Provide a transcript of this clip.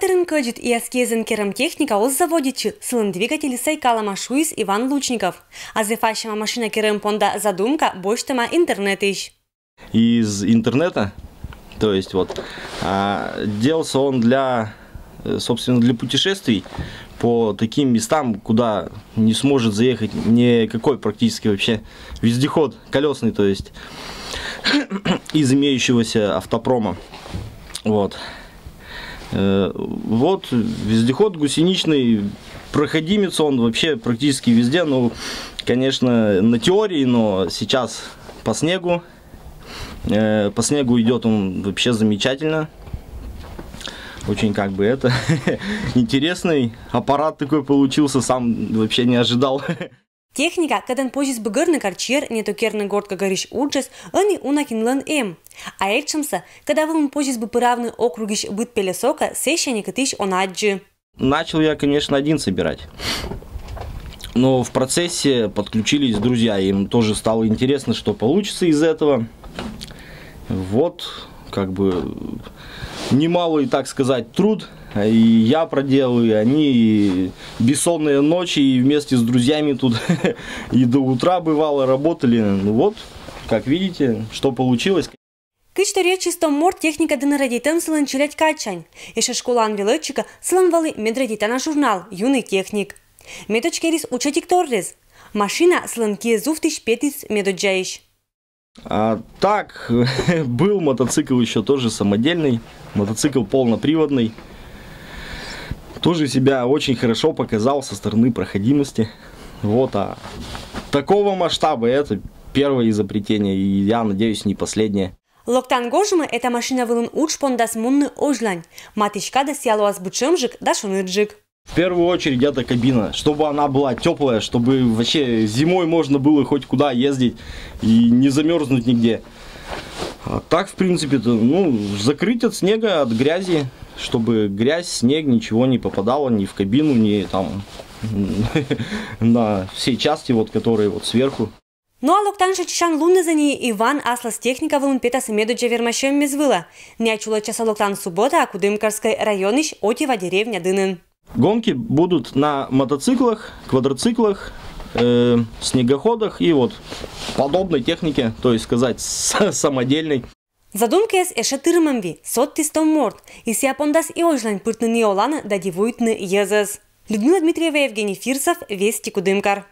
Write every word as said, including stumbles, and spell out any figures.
Трактор кӧдзыд и аскезэн керем техника оз заводитчы, сылэн двигательыс сайкалама, шуис Иван Лучников. А зэв асьме машина керем понда задумка босьтама интернетысь. Из интернета, то есть вот, а, делался он для, э, собственно, для путешествий по таким местам, куда не сможет заехать никакой практически вообще вездеход колесный, то есть из имеющегося автопрома. Вот. Э, вот вездеход гусеничный, проходимец он вообще практически везде. Ну, конечно, на теории, но сейчас по снегу. Э, по снегу идет он вообще замечательно. Очень как бы это интересный аппарат такой получился, сам вообще не ожидал. Техника, кӧдэн позис бы гӧрны карчер, не то керны горд гӧгӧрысь уджыс, ӧні уна кинлэн эм. А этшымсэ, кӧда вылын позис бы пыравны округысь быд пелесокэ, сэсся некытысь он адӟы. Начал я, конечно, один собирать. Но в процессе подключились друзья, им тоже стало интересно, что получится из этого. Вот, как бы, немалый, так сказать, труд. И я проделал, и они, и бессонные ночи, и вместе с друзьями тут и до утра бывало работали. Ну вот, как видите, что получилось. Кызь торъя чистом морт техника дыны радейтэмын сылэн челядь кадсянь. Эшшо школаын велӧдчыкӧ сылэн вӧлі медрадейтана журнал «Юный техник». Медодз керис учӧтик торъяс. Машина сылэн киэ зувтысь петіс медодзаысь. А так, был мотоцикл еще тоже самодельный, мотоцикл полноприводный. Тоже себя очень хорошо показал со стороны проходимости. Вот, а такого масштаба это первое изобретение, и я надеюсь, не последнее. Локтан гожмӧ эта машина вылын удж пондас мунны озьлань. Матысь кадыс сія лоас бытшӧмджык да шоныдджык. В первую очередь это кабина, чтобы она была теплая, чтобы вообще зимой можно было хоть куда ездить и не замерзнуть нигде. А так, в принципе-то, ну, закрыть от снега, от грязи, чтобы грязь, снег, ничего не попадало ни в кабину, ни там на все части, вот, которые вот сверху. Но а локтан сэтчысян луннызэ ни Иван аслас техника вылын петас медодза вермасьӧммес вылэ. Ньӧжйӧ часа локтан суббота Кудымкарскӧй районысь Отева деревня дынын. Гонки будут на мотоциклах, квадроциклах, э, снегоходах и вот подобной технике, то есть сказать, самодельной. Задумкаыс эшшо тырмымӧн вӧлі, содтіс том морт, и сія пондас и озьлань пыртны ни оланэ да дивуйтны йӧзэс. Людмила Дмитриева, Евгений Фирсов, «Вести», Кудымкар.